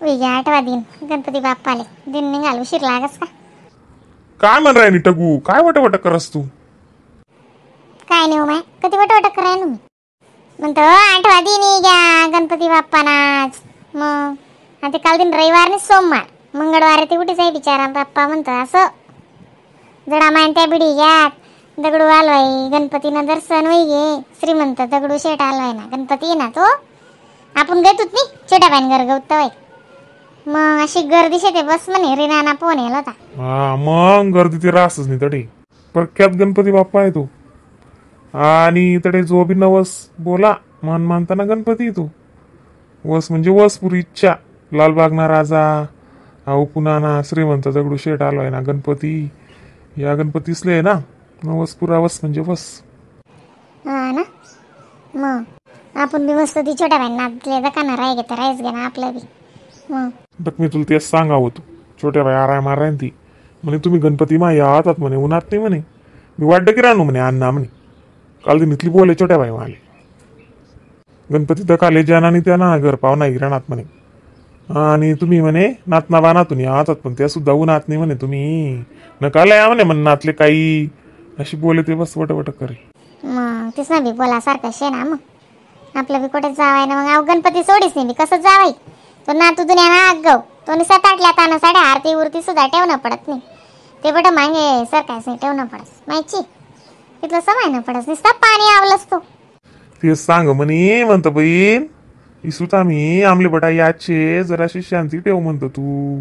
उई आठवा दिन गणपती बाप्पाले दिन निघाल उशीर लागस का? काय म्हण राय टगू, काय वट वट करस तू? काय नाही हो माय, कधी वट वट कराय ना मी म्हणतो आठवा दिन घ्या गणपती बाप्पा नाच. मग आता काल दिन रविवार आणि सोमवार मंगळवार ते कुठे जाई बिचारा बाप्पा म्हणतो असं जडा मायन त्या बिडी घ्यात दगडू आलोय गणपतीनं दर्शन होई गे. श्रीमंत दगडू शेठ आलोय ना गणपती ना तो आपण गतूत नाही छोट्या बाईन घर गवत बाई. मग अशी गर्दी शेते बस म्हणे रिनाना फोन येला होता. हा मग गर्दी ते रासच नाही तडे प्रख्यात गणपती बाप्पा आहे तो. आणि तडे जो बी नवस बोला मन मानताना गणपती तो वस म्हणजे वस पुरी इच्छा. लालबागना राजा हा पुन्हा ना श्रीमंत दगडू शेठ आलोय ना गणपती या गणपतीसले आहे ना नवस पुरा वस म्हणजे वस. हा ना मग आपण बी मस्त ती छोट्या बाई नातले दकाना राय घेता राईस घे ना आपलं बी. मग बघ मी तुला तेच सांगावं होतो छोट्या बाई आराय माराय ती म्हणे तुम्ही गणपती मा यातात म्हणे उन्हात नाही म्हणे मी वाटतं की राहणू म्हणे अण्णा म्हणे काल दिन इथली बोले छोट्या बाई माले गणपती तर काले ज्याना त्या ना घर पाव नाही राहणार म्हणे आणि तुम्ही म्हणे नातना बानातून यातात पण त्या सुद्धा उन्हात नाही म्हणे तुम्ही नका या म्हणे म्हण नातले काही अशी बोले ते बस वट वट करे. मग तेच ना बी बोला सारखं शे ना मग आपलं बी कुठे जावाय ना मग अहो गणपती सोडीच नाही बी कसं जावाय तो नातू दुनिया ना आगाव तो सात आठल्या ताना साडे आरती उरती सुद्धा ठेवणं पडत नाही ते बट मागे सरकायच नाही ठेवणं पडत माहिती तिथलं समय ना पडत नुसता पाणी आवलंच तो. ते सांग म्हणे म्हणतो बहीण इसूत आम्ही आमले बटा याचे जराशी शांती ठेव म्हणतो तू.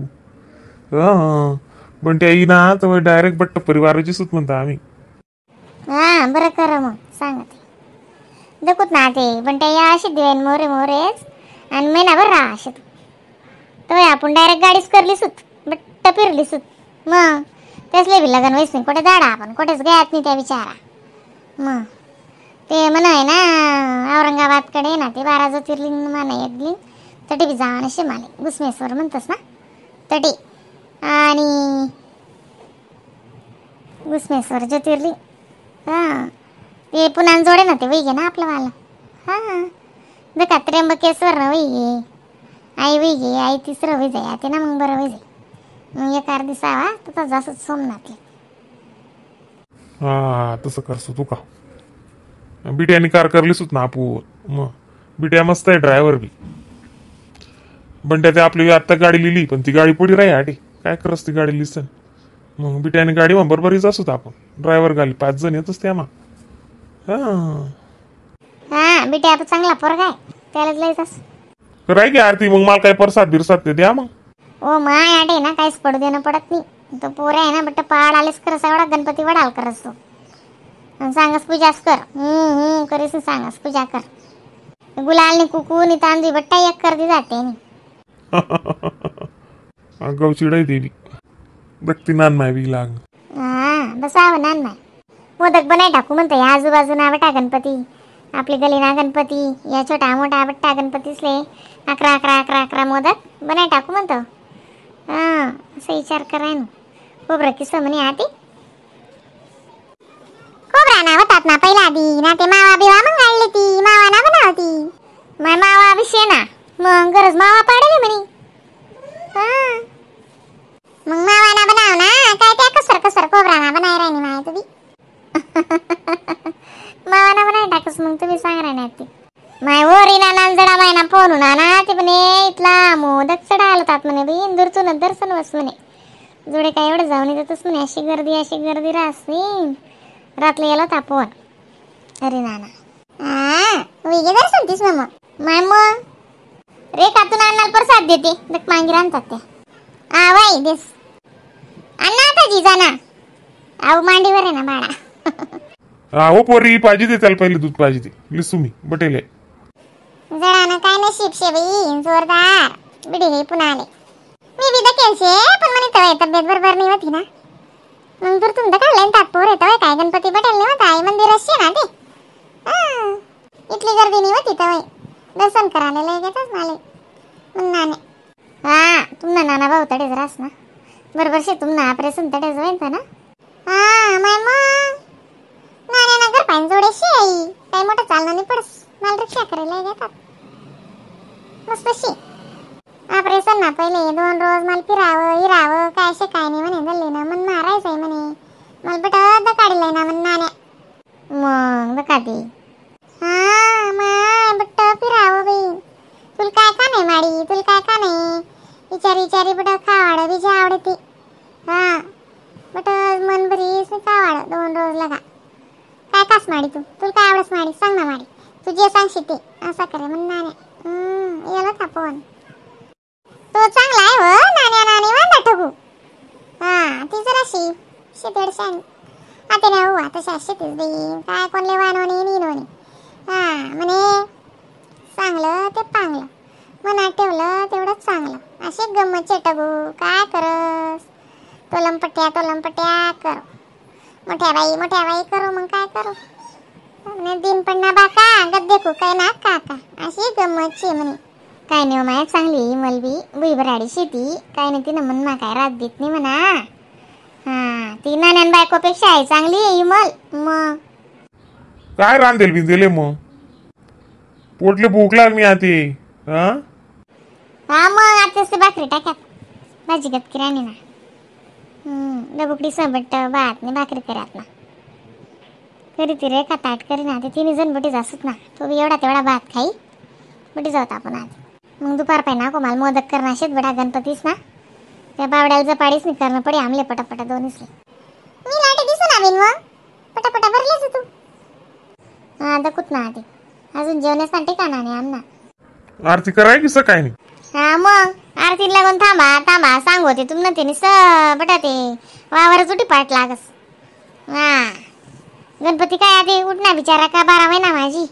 पण त्या ना तर डायरेक्ट बट्ट परिवाराची सूत म्हणतो आम्ही. हा बरं खरं मग सांगा ते दखूत ना ते पण त्या या अशी दिवेन मोरे मोरेच आणि महिनाभर राहा अशी तू तर आपण डायरेक्ट गाडीच करली सूत बट्ट फिरली सूत. मग त्यासले बी लग्न व्हायच नाही कुठे जाडा आपण कुठेच गयात नाही त्या बिचारा. मग ते म्हण आहे ना औरंगाबादकडे ना ते 12 ज्योतिर्लिंग माना एक लिंग तटी बी जावा नशे माले घुसमेश्वर म्हणतस ना तटी आणि घुसमेश्वर ज्योतिर्लिंग हां ते पुन्हा जोडे ना ते वैगे ना आपलं मला. हां देखा त्र्यंबकेश्वर ना वैगे आई वैगे आई तिसरं वै जाई ते ना मग बरं वै जाई मग एक अर्धी दिसावा तर जासच सोमनाथले. हा तसं करसो तू का बिट्याने कार करलीच ना आपण मग बिट्या मस्त आहे ड्रायव्हर बी. बंट्या ते आपली आत्ता गाडी लिहिली पण ती गाडी पडी राही आटी काय करस ती गाडी लिसन मग बिट्याने गाडी मग बरोबरीच असत आपण ड्रायव्हर गाली 5 जण येतच त्या मग. हा बिट्या आपण चांगला पोरगा आहे त्यालाच लयच राही की आरती मग मला काय प्रसाद बिरसाद ते द्या मग. ओ my आटे ना काहीच पडू देणं पडत नाही तो पोर आहे ना बट पाड आलेच करस एवढा गणपती वडाल करस तो सांगस पूजाच कर हम्म करीस सांगस पूजा कर गुलाल नी कुकू नी तांदूळ बट्टा एक कर दी जाते नी. अगाव चिडाई देवी बघती नान माय बी लाग. हा बसावं नान माय मोदक बनाय टाकू म्हणतो या आजूबाजूना बटा गणपती आपली गलीना गणपती या छोटा मोठा बट्टा गणपतीसले 11 11 11 11 मोदक बनाय टाकू म्हणतो. हा असं विचार कराय ना खोबरं किस म्हणे आती खोबरा ना होतात ना पहिला आधी ना ते मावा बिवा मग आणली ती मावा ना बनवती माय मावा विषय ना मग गरज मावा पाडली म्हणे. हा मग मावा ना बनाव ना काय त्या कसर कसर खोबरा ना बनाय राहिनी माय तुम्ही मावा ना बनाय टाकस मग तुम्ही सांग राहणार ती माय ओरी ना नांजडा माय ना फोन ना ना ते म्हणे इथला मोदक चढायला होतात म्हणे बाई इंदूरतून दर्शन वस म्हणे जोडे काय एवढं जाऊन येतच म्हणे अशी गर्दी रास नाही रातला गेला होता फोन. अरे नाना हा वेगळे दर्शन तीस मग माय मग रे कातून अन्नाला प्रसाद देते दक मांगी रांधतात त्या. हा वाई देस अण्णा आता जिजा ना आऊ मांडीवर आहे ना बाळा. हा हो पोरी पाहिजे ते त्याला पहिले दूध पाहिजे ते लिसू मी बटेले जळानं काय नशीब शे बाई जोरदार बिडी हे पुन्हा आले मी बी दकेल शे पण म्हणे तवय तब्येत बरोबर नाही होती ना मग दूर तुमचं काढलं ताट पोर येतोय काय गणपती बटेल नाही होता आई मंदिर असे ना ते इथली गर्दी नाही होती तवय दर्शन करायला लय घेतच माले मग नाने. हा तुमना नाना भाऊ तडेच रास ना बरोबर शे तुमना ऑपरेशन तडेच होईल ना. हा माय मग नाण्या नगर पाहिजे जोडे शे आई काही मोठं चालणं नाही पडस मला रिक्षा करायला घेतात मस्त शी. Operation ना पहिले 2 रोज मला फिरावं हिरावं काय शिकाय नाही म्हणे झाले ना मन मारायचंय म्हणे मला बट दकाडीलाय ना म्हण नाण्या मग दकाती हा माय बट्ट फिरावं बाई तुला काय का नाही माडी तुला काय का नाही विचारी विचारी बट खावाड बीजी आवडती हा बट मन बरीच खावाड 2 रोज लगा काय कास माडी तू तुला काय आवडस माडी सांग ना माडी तू जे सांगशील ते असा करे म्हण नाण्या याला का फोन तो चांगला आहे हो नाण्या नाणे वांदा ठगू हा ती जराशी शेतेड शाणी आता नाही हो तशा शेतीच बाई काय कोणले वानवणे निनवणे हा म्हणे चांगलं ते पांगलं मनात ठेवलं तेवढंच चांगलं अशी गंमत चेटगू काय करस तोलमपट्ट्या तोलमपट्ट्या करो मोठ्या बाई करू मग काय करू म्हणे दिन पण ना बाका गद्दे देखू काय ना काका अशी गंमत शे म्हणे काय नाही माया चांगली मलबी बुईभराडी शेती काय नाही तिनं मन मा काय रात देत नाही म्हणा हा ती नान्यान बायकोपेक्षा आहे चांगली आहे मल मग काय रांधेल बिंदेले मग पोटले भूक लागली आती हा हा मग आताच ते भाकरी टाक्यात भाजी गत किराणी ना डबुकडी सबट भात नाही भाकरी करत ना करी ती रे का ताट करी ना ते तिन्ही जण बटी जासत ना तो बी एवढा तेवढा भात खाई बटी जाऊत आपण आज मग दुपार पाय ना कोमाल मोदक करणं शेत बडा गणपतीस ना त्या बावड्याला जपाडीच नाही करणं पडे आमले पटापटा दोन्हीच मी लाटे दिसू ना बिन मग पटापटा भरलेच तू हा दकुत ना आधी अजून जेवणाच ना ठिकाणा नाही आमना आरती कराय की सकाळी नाही हा मग आरती लागून थांबा थांबा सांगू होते तुम ते बटा ते वावरच उठी पाठ लागस हा गणपती काय आधी उठना बिचारा का 12 महिना माझी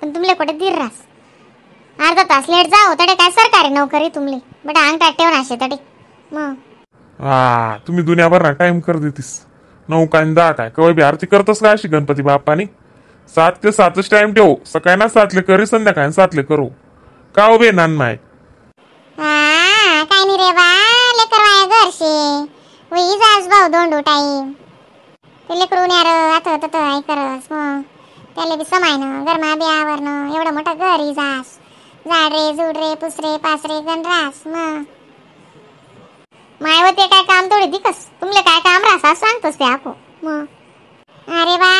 पण तुमले कुठे दीर रास अर्धा तास लेट जाओ तडे काय सरकारी नोकरी तुमले बटा अंगठा ठेवून असे तडे मग हा तुम्ही दुनियाभर ना टाइम कर देतीस 9 काय 10 काय कवय बी आरती करतोस का अशी गणपती बाप्पानी 7 ते 7 टाइम ठेव सकाळी ना 7 ले करी संध्याकाळी 7 ले करू का उभे नान माय हा काय नाही रे बा लेकर वाया घरशे वही जास भाऊ दोंडू टाईम ते लेकरून यार आता तत आई करस मग त्याला बी समायनं गरमा बी आवरणं एवढं मोठं घर जास झाड रे जुड रे पुसरे पासरे गणरास मग माय ते काय काम थोडी दिकस तुमले काय काम रास असं सांगतोस ते आको मग अरे बा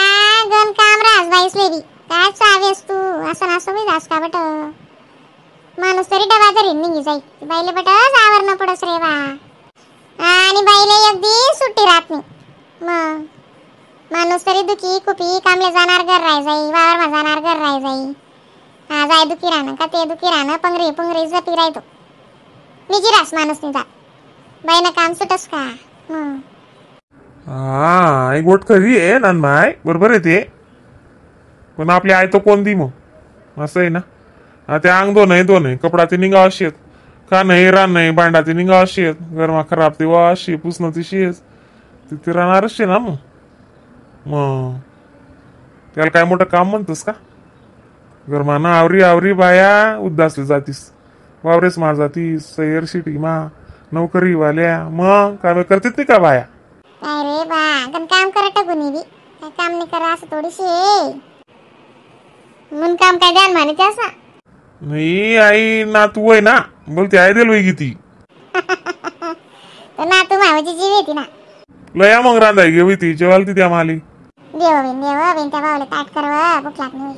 गण काम रास बाईस लेबी काय चावेस तू असं ना असं जास का बट माणूस तरी डबा तरी निघी जाई बाईले बटच आवरणं पडस रे बा आणि बाईले अगदी सुट्टी राहत नाही मग माणूस तरी दुखी कुपी कामले जाणार घर राय जाई वावरमा जाणार घर राय जाई हा जाय दुखी राहणं का ते दुखी राहणं पंगरी पुंगरी जपी राहतो निजी रास माणूस नाही जात बाईनं काम सुटस का मग हा एक गोट खरी आहे नान माय बरोबर आहे ते पण आपली आई तर कोण दी मग असं आहे ना हा ते अंग दो नाही दो नाही कपडा ते निघाव शेत का नाही रान नाही भांडा ते निघाव शेत गरमा खराब ते वा शे पुसणं ती शेत तिथे राहणारच शे ना मग मग त्याला काय मोठं काम म्हणतोस का गरमाना आवरी आवरी बाया उद्दासले जातीस वावरेस मार जातीस सैर शिटी मा नोकरीवाल्या मग काय करतात नाही का बाया काय रे बा पण काम करत टाकून बी काय काम नाही करा असं थोडीशी म्हणून काम काय द्याल म्हणे ते असं नाही आई नातू आहे ना बोलते आई दिल वय किती तर नातू मावाची जीव येते ना लया मग रांधाय घेऊ ती जेवायला ती त्या माली देव बिन देव बिन त्या भावाला ताट करव भूक लागली.